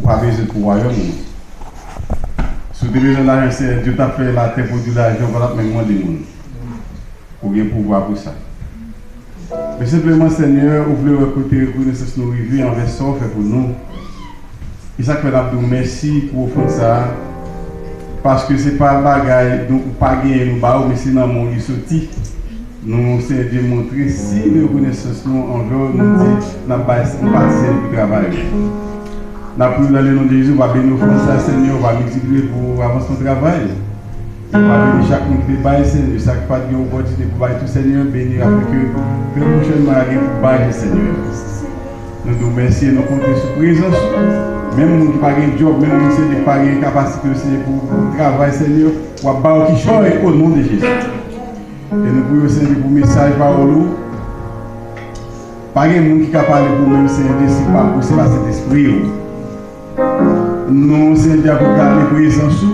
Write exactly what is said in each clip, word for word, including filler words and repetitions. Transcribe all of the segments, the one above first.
pa bezwen pou wayòm ou. Si w te bezwen lajan, Senyè Dye, w t ap fè latè pwodui lajan, w pa t ap menm mande moun. Ou gen pouvwa pou sa. Men senpleman, Senyè, ou vle wè kote rekonesans nou rive anvè sa w fè pou nou. E sa k fè n ap di w mèsi pou ofrann sa a. Paske se pa bagay, donk, ou pa genyen nou ba ou, men se nan men w li soti. Nou, Senyè Dye, montre siy de rekonesans nou anvè w, nou di n ap bay, n ap pati Senyè pou travay ou. N ap priye w nan le non de Jezi, w va beni ofrann sa, Senyè, w va miltipliye pou avansman travay. Ou va beni chak moun ki te bay, Senyè, sa ki pa t gen opòtinite pou bay tou, Senyè, beni afin ke trè pwochènman y a gen pou bay, Senyè. Nou di w mèsi e nou konte sou prezans ou. Menm moun ki pa gen djòb, menm moun, Senyè, ki pa gen kapasite, Senyè, pou, pou travay, Senyè, w ap ba yo kichòy o non de Jezi. E nou priye w, Senyè, pou mesaj pawòl ou. Pa gen moun ki ka pale pou menm Senyè Dye si pa pou se pa Sentespri ou. Nou, Senyè Dye, pwoklame prezans ou.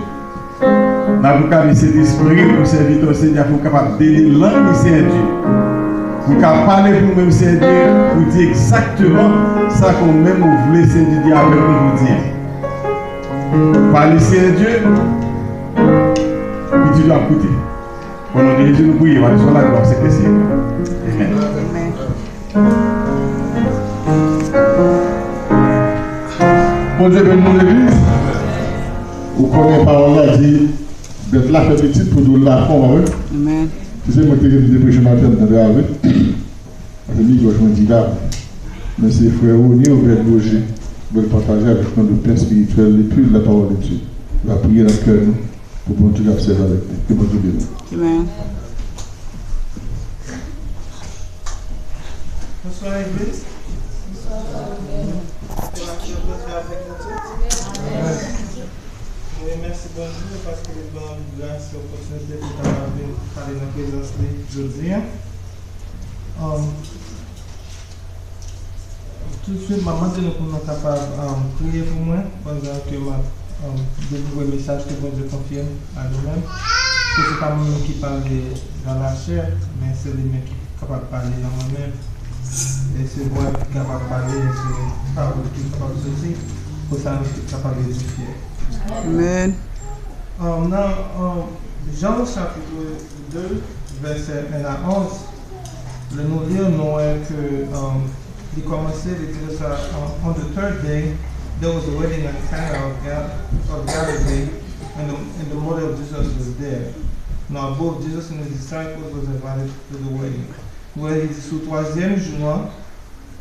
N ap pwoklame Sentespri ou pou sèvitè w, Senyè Dye, pou w kapab dele lang li, Senyè Dye. Pou w ka pale pou menm Senyè Dye, pou di egzakteman sa ke w menm ou vle Senyè Dye avèk nou pou di a. Pale Senyè Dye, pitit ou ap koute. O non de Jezi nou priye, mande sou laglwa, se Kris. Amen. Amen. Bondye beni nou legliz. Ou konnen pawòl la di bèt la fè pitit pou dlo l la fon, pa vre? Amen. Se se mwen ki te gen depresyon maten m tande a, wi. Paske mi gòj mwen di la. Men se frè Rony Obed Roger, mwen pataje avèk nou le pen espirityèl, l'étude de la parole de Dieu. L ap priye nan kè nou. Pou Bondye k ap sèvi avèk nou. Ke Bondye beni w. Amen. Bonswa legliz. Ke Bondye rete avèk nou tout. Amen. Nou remèsye Bondye paske li ban nou gras e opòtinite pou kapab vin pale nan prezans li jodi a. Um, Tousuit, m ap mande nou pou nou kapab, um, priye pou mwen pandan ke m ap, um, delivre mesaj ke Bondye konfye m a nou menm. Ke se pa mwen menm ki pale nan lachè, men se li menm ki kapab pale nan mwen menm. E se vwa ki kapab pale, e se pawòl ki kapab soti, pou sa nou tout kapab edifye. Amen. Um, nan, um, Jan chapit de, vèsè en a onz, lè nou li, nou wè ke, um, li kòmanse, li di konsa, um, on the third day, there was a wedding at Cana of Gal-, of Galilee, and the, and the mother of Jesus was there. Now both Jesus and his disciples was invited to the wedding. Nou wè li di sou twazyèm jou an,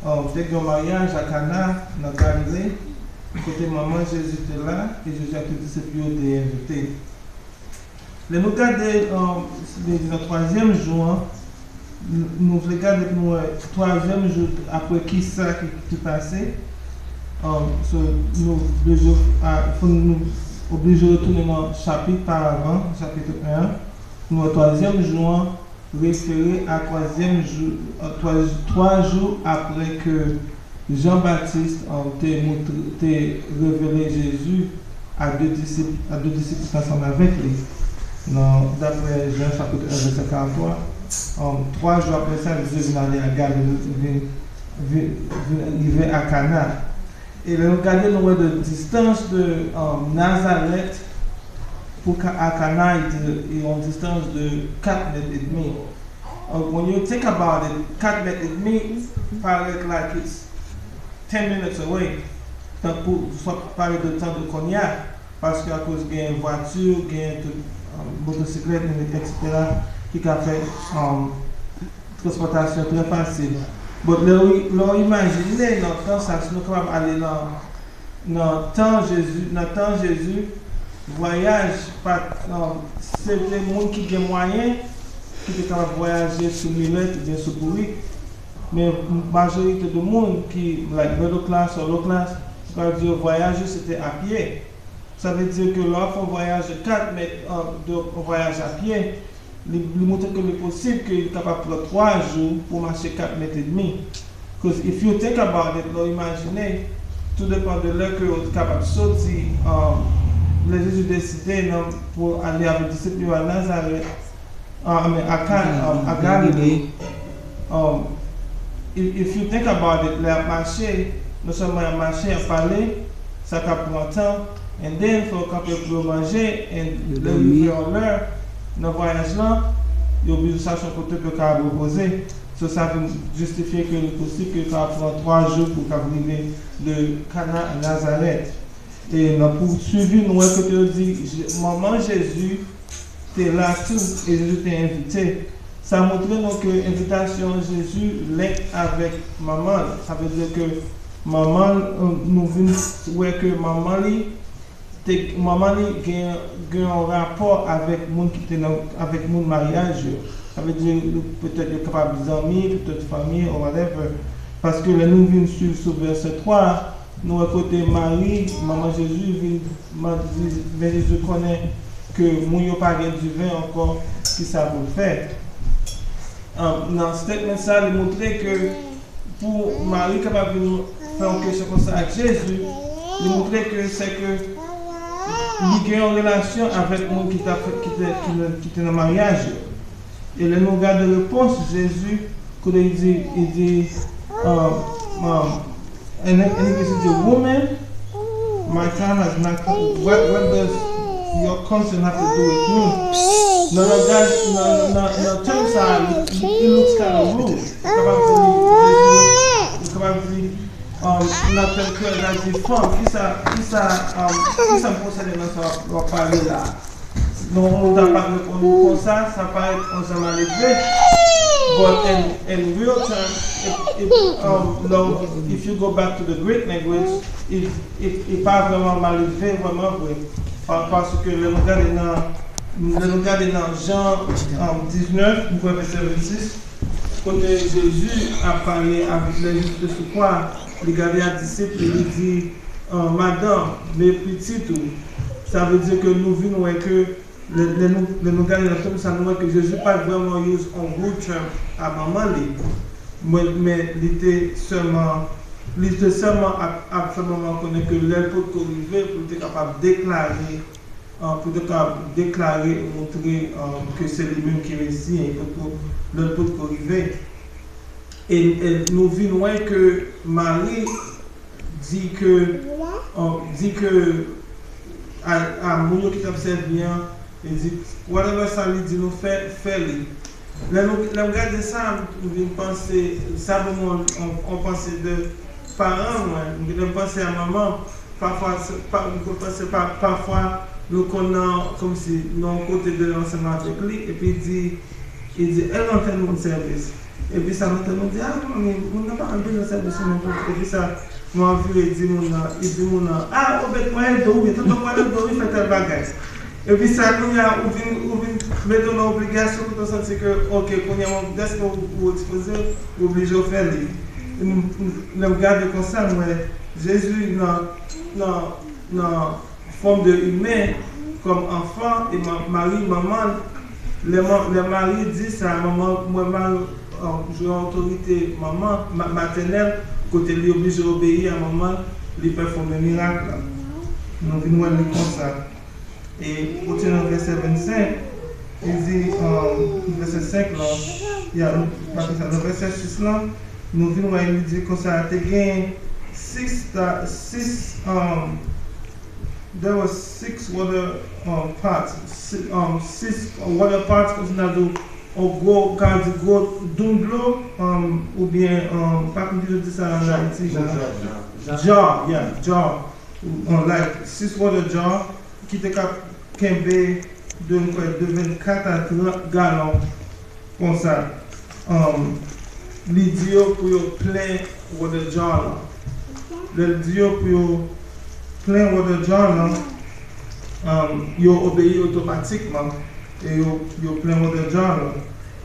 um, te gen yon maryaj a Kana, nan Galile, kote manman Jezi te la, e Jezi ak tout disip yo te envite. Lè nou gade, um, nan twazyèm jou an, n-, nou vle gade pou nou wè twazyèm jou apre kisa ki, ki pase. Um, so, nou oblije, a, fò nou oblije retounen nan chapit paravan, chapit en an, pou nou wè twazyèm jou an refere a twazyèm jou, a, twa, twa jou apre ke Jan Batis, um, te moutre, te revele Jezi a de disip, a de disip ki t ansanm avèk li. Nan, daprè Jan chapit en, vèsè karant twa, um, twa jou apre sa, Jezi vin ale a Galile, vin, vin, vin rive a Kana. E lè nou gade, nou wè de distans de, um, Nazarèt pou Ka-, a Kana, e di, e yon distans de kat mèt edmi. Uh, when you think about it, kat mèt edmi parèt like it's ten minutes away. Tankou, swa pale de tan de kounye a, paske akoz gen vwati, gen tout, um, motosiklèt, et cetera, ki ka fè, um, transpòtasyon trè fasil. But lè w, lè w imajine nan tan sa, si nou kapab ale nan nan tan Jezi, nan tan Jezi, vwayaj pa t, um, se te moun ki gen mwayen ki te kapab vwayaje sou milèt oubyen sou bourik. Men majorite de moun ki, like, middle class or low class, nou ka di yo vwayaje se te a pye. Sa vle di ke lè w ap fè yon vwayaj de kat mèt, um, de, yon vwayaj a pye, Li, li montre ke li posib ke li kapab pran twa jou pou mache kat mèt edmi. 'Cause if you think about it, lè w imajine, tou depann de lè ke w kapab soti, um, lè Jezi deside nan, pou ale avèk disip yo a Nazarèt, uh, I mean, a Ka-, um, a Galile. Um, if, if you think about it, lè y ap mache, non sèlman y ap mache, y ap pale, Sa ka pran tan, and then fò yo kanpe pou yo manje, and lè yo rive yon lè nan vwayaj lan, yo oblije chache yon kote pou yo ka repoze. So sa vin jistifye ke li posib ke yo ka pran twa jou pou yo ka rive de Kana a Nazarèt. E nan pou swivi, nou wè kote yo di Je- manman Jezi te la tou e Jezi te envite. Sa montre nou ke envitasyon Jezi link avèk manman l. Sa vle di ke manman l, nou vin wè ke manman li te manman li gen gen yon rapò avèk moun ki te nan avèk moun maryaj yo. Sa vle di petèt yo kapab zanmi, petèt fanmi or whatever. Paske lè nou vin swiv sou vèsè twa a, nou wè kote Mari, manman Jezi, vin mande Jezi konnen ke moun yo pa gen diven ankò, kisa pou l fè. Nan statement sa, li montre ke pou Mari kapab vin fè yon kesyon konsa ak Jezi, li montre ke se ke li gen yon relasyon avèk moun ki ta fè ki te ki te nan maryaj yo. E lè nou gade repons Jezi, kote li di, li di, um, um, and then and he said, "Woman, my time has not come." What, what does your concern have to do with me? Nan langaj, nan, nan, nan tèm sa, it looks kind of rude. Ou kapab di, Jezi, ou kapab di, um, nan tèm kreyòl la di fanm, kisa, kisa, um, kisa m konsène nan sa w ap pale la? Non, moun ta pa reponn ou konsa, sa parèt yon jan malelve. But in, in real term, if, if, um, lè w- if you go back to the Greek language, it, it, it pa vrèman malelve vrèman vre. Pa- Paske lè nou gade nan, lè nou gade nan Jan um, diznèf, m kwè vèsè vennsis, kote Jezi ap pale avèk lè Jezi te sou kwa, li gade a disip li, li di, uh, madanm, men pitit ou. Sa vle di ke nou vin wè ke Lè, lè nou, lè nou gade nan tèm sa, nou wè ke Jezi pa t vrèman use on rude term a manman li. Men, men li te sèlman, li te sèlman ap, ap fè manman konnen ke lè l potko rive pou l te kapab deklare, uh, pou l te kapab deklare e montre, uh, ke se li menm ki Mesi a, e potko, lè l potko rive. E, e nou vin wè ke Mari di ke, uh, di ke a, a moun yo ki t ap sèvi an, li di, whatever sa li di nou fè, fè li. Lè nou, lè m gade sa, m vin panse, sa ban mwen yon, yon, yon panse de paran mwen, m vin panse a manman, pafwa, se- pa- m vin panse pa- pafwa nou konn nan, kòmsi, nan yon kote de ansanm avèk li, epi di, li di, èl antre nou sèvis. Epi sa, nou te nou di, a, manmi, moun nan pa bezwen sèvis ou non pou. Epi sa, nou anvi vire di moun nan, li di moun nan, a, ou bet mwen ede w, wi, tonton mwen ede w, wi, fè tèl bagay. Epi sa, kounye a, ou vin, ou vin mete w nan obligasyon pou te santi ke, oke, kounye a, dèske ou, ou ekspoze, ou oblije w fè li. Lè m gade konsa, m wè Jezi nan, nan, nan fòm de imen, kòm anfan, e Mari, manman l, lè, lè Mari di sa, manman, mwen Mari jwe otorite manman, matènèl, kote li oblije obeyi a manman l, li pèfòme mirak la. Nou vin wè li konsa. E kote nan vèsè vennsenk, li di, vèsè senk lan, ya, nou pa fè sa, nan vèsè sis lan, nou vin wè li di konsa, te gen sis, sis, there were six water um, pots, si- um, sis water pots, kòmsi n a di yon gwo, ka di gwo doum dlo, um, oubyen, um, pa konn kijan yo di sa an Ayiti. Jar, yeah, jar, um, like, sis water jar, ki te ka kenbe de, m kwè, de vennkat a trant galon konsa. Um, li di yo pou yo plen water jar lan. Lè l di yo pou yo plen water jar lan, um, yo obeyi otomatikman e yo, yo plen water jar lan.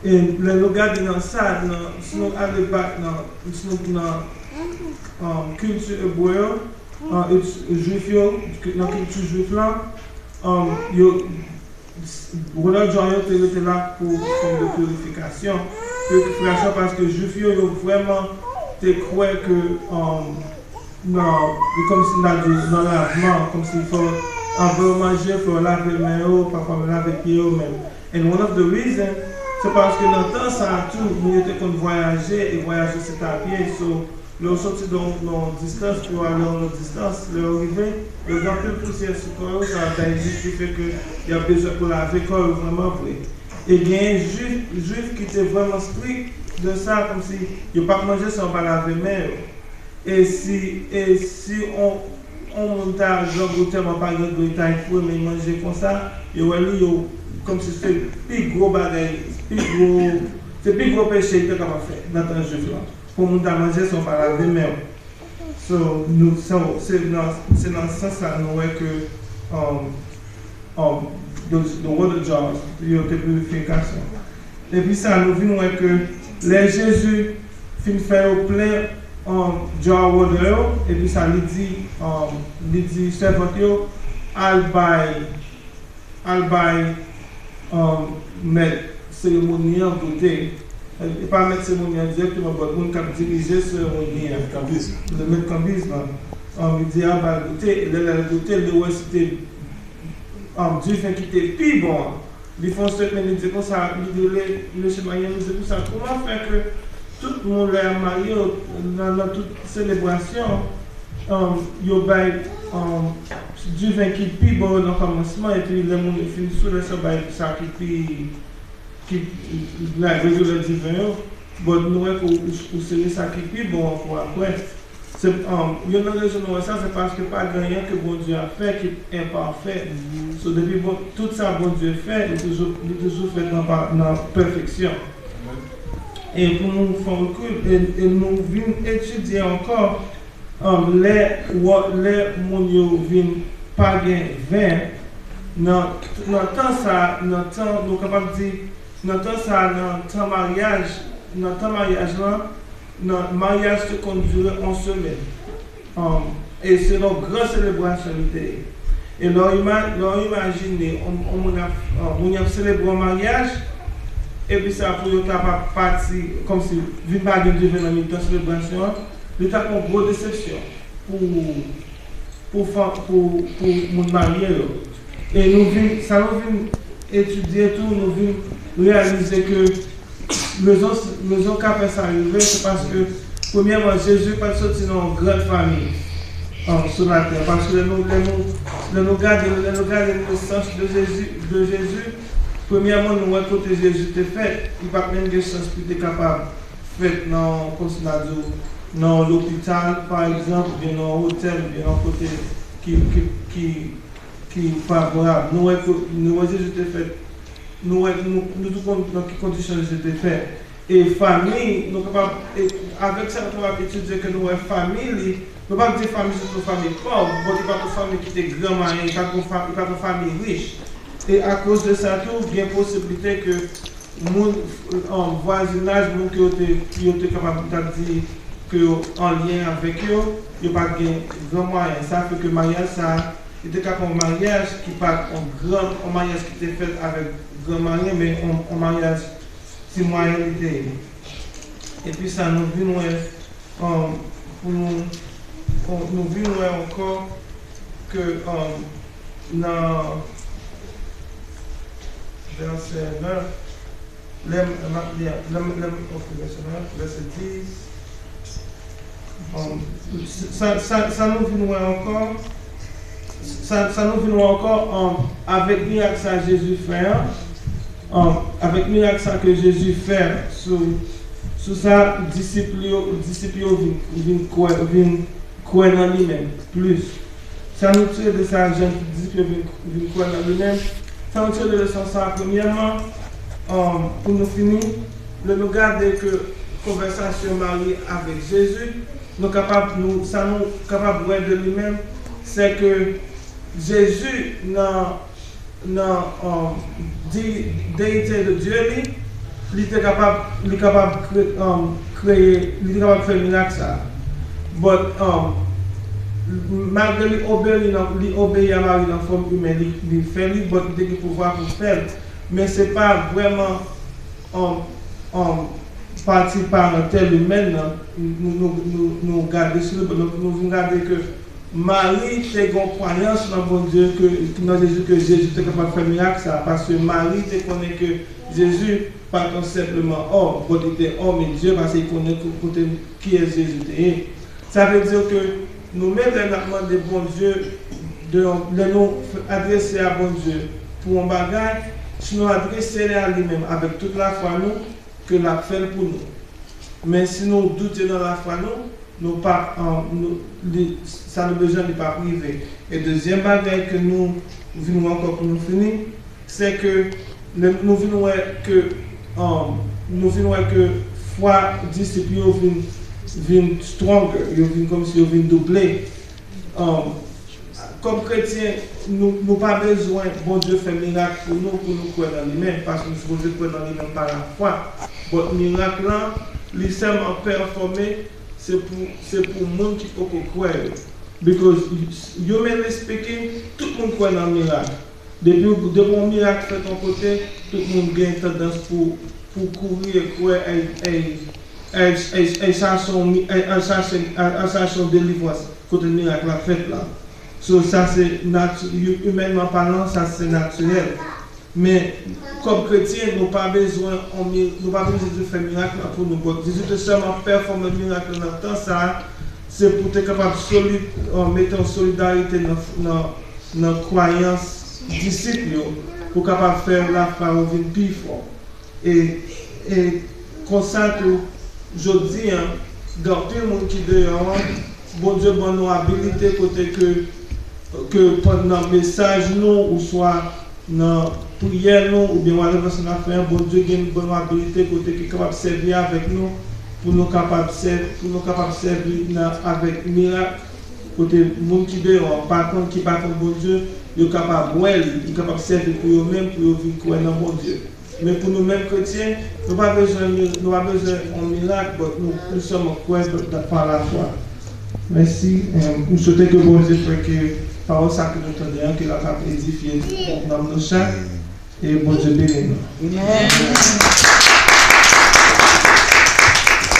E lè nou gade nan sa, nan, si nou ale back nan, si nou nan, um, kilti ebre yo, an, jwif yo, nan kilti jwif lan, um, yo, water jar yo te rete la pou fòm de pirifikasyon. Pirifikasyon paske jwif yo, yo vrèman te kwè ke, um, nan, kòmsi n ta di nan lavman, kòmsi fò, anvan yo manje, fò yo lave men yo, pafwa yo lave pye yo menm. And one of the reason, se paske nan tan sa a tou, moun yo te konn vwayaje, e vwayaj yo se t a pye, so, Lè yo soti nan yon distans pou yo ale nan yon lòt distans, lè yo rive, yo gen anpil pousyè sou kò yo, sa bay jistifye ke y ap bezwen pou lave kò yo vrèman vre. E genyen jwif, jwif ki te vrèman strik de sa, kòmsi yo p ap manje san yo pa lave men yo. E si, e si on, on moun ta grangou tèlman pa gen dlo, li ta foure men manje konsa, yo wè li, yo, kòmsi se pi gwo bagay, pi gwo, se pi gwo peche li te kapab fè nan tan jwif lan. Pou moun ta manje san pa lave men w. So, nou, so, se nan, se nan sans sa nou wè ke um, um, the, the water jars, yo te pirifye gason. Epi sa, nou vin wè ke lè Jezi fin fè yo plen um, jar water yo, epi sa, li di, um, li di sèvant yo, al bay, al bay um, mèt seremoni an goute. E pa mèt seremoni an dirèkteman, but moun k ap dirije seremoni an. Mèt kanbiz. Le mèt kanbiz lan. Um, li di, al bay goute, e lè l al goute, li wè se te um, diven ki te pi bon an. Li fè yon statement, li di konsa, li rele mesye marye an, li di konsa, kòman fè ke tout moun lè y ap marye yo, nan, nan tout selebrasyon, um, yo bay um, diven ki pi bon yo nan kòmansman, epi lè moun yo fin sou, lè sa yo bay sa ki pi, ki, like, regular diven yo, but nou wè ke ou, ou, ou sere sa ki pi bon ankò apre. Se, um, youn nan rezon nou wè sa, se paske pa gen anyen ke Bondye ap fè ki enpafè. So, depi bon, tout sa Bondye fè, li toujou, li toujou fèt nan, pa- nan pèfeksyon. E pou nou fè yon rekil, e, e nou vin etidye ankò, um, lè, wò- lè moun yo vin pa gen ven, nan, nan tan sa, nan tan, nou kapab di, nan tan sa, nan tan maryaj, nan tan maryaj lan, nan maryaj te konn dire yon semèn. Um, e se yon gran selebrasyon li te ye. E lè w ima- lè w imajine yon, yon moun ap, um, moun y ap selebre yon maryaj, epi sa pou yo ta pa pati, kòmsi vin pa gen diven nan mitan selebrasyon an, li t ap yon gwo desepsyon pou, pou, fan, pou, pou moun marye yo. E nou vin, sa nou vin etidye tou, nou vin reyalize ke rezon, rezon k ap fè sa rive, se paske, premyèman, Jezi pa t soti nan yon gran fanmi an, sou latè. Paske lè nou, lè nou, lè nou gade, lè nou gade nesans de Jezi, de Jezi, premyèman, nou wè kote Jezi te fèt. Li pa t menm gen chans pou li te kapab fèt nan, kòmsi n a di w, nan yon lopital, pa egzanp, oubyen nan yon otèl, oubyen nan yon kote ki, ki, ki, ki favorab. Nou wè, ko- nou wè Jezi te fèt, nou wè, nou, nou tou konn nan ki kondisyon Jezi te fèt. E fanmi, nou kapab, e, avèk sa, nou kapab etidye ke nou wè fanmi li, nou pa di fanmi se yon fanmi pòv, bon, li pa t yon fanmi ki te gran mayen, li pa t yon fa- li pa t yon fanmi rich. E akoz de sa tou, gen posiblite ke moun, um, vwazinaj, moun ke yo te, yo te kapab ta di ke yo an lyen avèk yo, yo pa t gen gran mwayen. Sa fè ke maryaj sa, li te ka pa yon maryaj ki pa t yon gran, yon maryaj ki te fèt avèk gran mwayen, men yon, yon maryaj ti mwayen li te ye. Epi sa, nou vin wè, um, pou nou, nou vin wè ankò ke, um, nan vèsè nèf, lè m, lè m, lè m, ok, vèsè nèf, vèsè dis, um, sa, sa, sa nou vin wè ankò, sa, sa nou vin wè ankò, um, avèk mirak sa Jezi fè an, um, avèk mirak sa ke Jezi fè sou, sou sa, disip li yo, disip yo vin, vin kwè, vin kwè nan li menm plis. Sa nou tire de sa, jan disip yo vin, vin kwè nan li menm. Sa nou tire de leson sa, premyèman, um, pou nou fini, lè nou gade ke konvèsasyon Mari avèk Jezi, nou kapab, nou, sa nou kapab wè de li menm, se ke Jezi nan, nan, um, di, deyite de Dye li, li te kapab, li kapab kre- um, kreye, li te kapab fè mirak sa. But, um, malgre li obeyi nan, li obeyi a Mari nan fòm imen, li, li fè li, but li te gen pouvwa pou fè l. Men se pa vrèman, um, um, pati parantèl imèn nan, nou, nou, nou, nou gade sou li, but nou, nou vin gade ke Mari te gen yon kwayans nan Bondye, ke, nan Jezi, ke Jezi te kapab fè mirak sa, paske Mari te konnen ke Jezi pa t yon senpleman òm, bon, li te òm e Dye, paske li konnen ko-, kote, kiyès Jezi te ye. Sa vle di ke nou menm, lè n ap mande Bondye, de, lè nou adrese a Bondye pou yon bagay, si nou adrese li a li menm avèk tout lafwa nou, ke l ap fè l pou nou. Men si nou doute nan lafwa nou, nou pa, an, nou, li, sa nou bezwen, li p ap rive. E dezyèm bagay ke nou vin wè ankò pou nou fini, se ke lè nou vin wè ke, an, nou vin wè ke fwa disip yo vin, vin stronger, yo vin kòmsi yo vin double. An, Kòm kretyen, nou, nou pa bezwen Bondye fè mirak pou nou, pou nou kwè nan li menm, paske nou sipoze kwè nan li menm pa lafwa. But mirak lan, li sèlman pèfòme, se pou, se pou moun ki poko kwè yo. Because, humanly speaking, tout moun kwè nan mirak. Depi, depi yon mirak fèt yon kote, tout moun gen tandans pou, pou kouri e kwè, ay, ay, ay, ay, ay chache yon mi-, ay, ay chache, ay, ay chache yon delivrans kote mirak la fèt la. So, sa se natu-, yu-, imènman palan, sa se natirèl. Men, kòm kretyen, nou pa bezwen on mi-, nou pa bezwen Jezi fè mirak la pou nou. Bon, Jezi te sèlman pèfòme mirak la nan tan sa a, se pou te kapab solid, euh, mete yon solidarite nan, nan, nan kwayans disip yo, pou kapab fè lafwa yo vin pi fò. E, e konsa tou, jodi a, gen anpil moun ki deyò an, Bondye ban nou abilite kote ke, ke pandan mesaj nou, oswa nan priyè nou, oubyen whatever sa n ap fè an, Bondye gen ban nou abilite kote ki kapab sèvi avèk nou, pou nou kapab sèvi, pou nou kapab sèvi nan, avèk mirak, kote moun ki deyò an, pa konn, ki pa konn Bondye, yo kapab wè li, li kapab sèvi pou yo menm, pou yo vin kwè nan Bondye. Men pou nou menm kretyen, nou pa bezwen mi-, nou pa bezwen yon mirak, but nou, nou sèlman kwè, but pa lafwa. Mèsi. Em, m swete ke Bondye fè ke pawòl sa ke nou tande an, ke l ap edifye nanm nou chak. E Bondye beni nou. Amen.